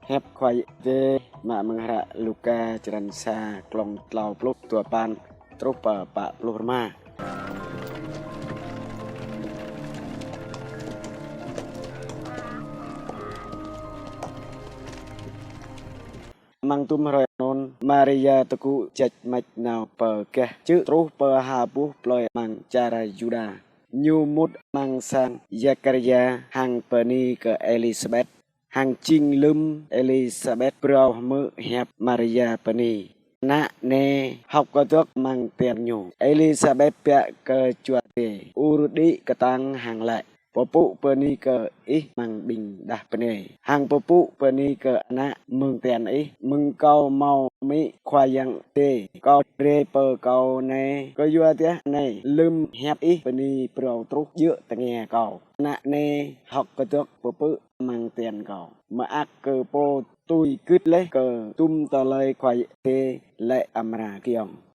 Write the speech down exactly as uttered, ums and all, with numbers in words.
Hiăp Khua Yang Adai mă mơ̆ng hră Luka črăn sa, klŏng klâo pluh duapăn truh pơ pă pluh rơma. Amăng dŭm hrơi anŭn, Maria tơgŭ jač mač nao pơ gah čư̆ truh pơ ha boh plơi amăng čar Yuđa. Ñu mŭt amăng sang Zakaria hăng bơni kơ Elisabet. Hăng jing lơ̆m Elisabet phrâo hmư̆ hiăp Maria bơni, ană anai hơ̆k kơdơ̆k amăng tian ñu. Elisabet biă kơ Jua Adai: Ur đĭ kơtang hăng laĭ: Pơpŭ bơni kơ ih amăng ƀing đah bơnai, hăng pơpŭ bơni kơ ană mơ̆ng tian ih. Mơ̆ng kâo hmâo amĭ Khua Yang Adai, kâo rai pơ kâo anai kơyua dah anai, lơ̆m hiăp ih bơni phrâo truh djơ̆ tơngia kâo, ană anai hơ̆k kơdơ̆k pơpư̆ amăng tian kâo, mơak kơ pô tui gưt laih kơ dŭm tơlơi Khua Yang Adai laĭ amra giŏng.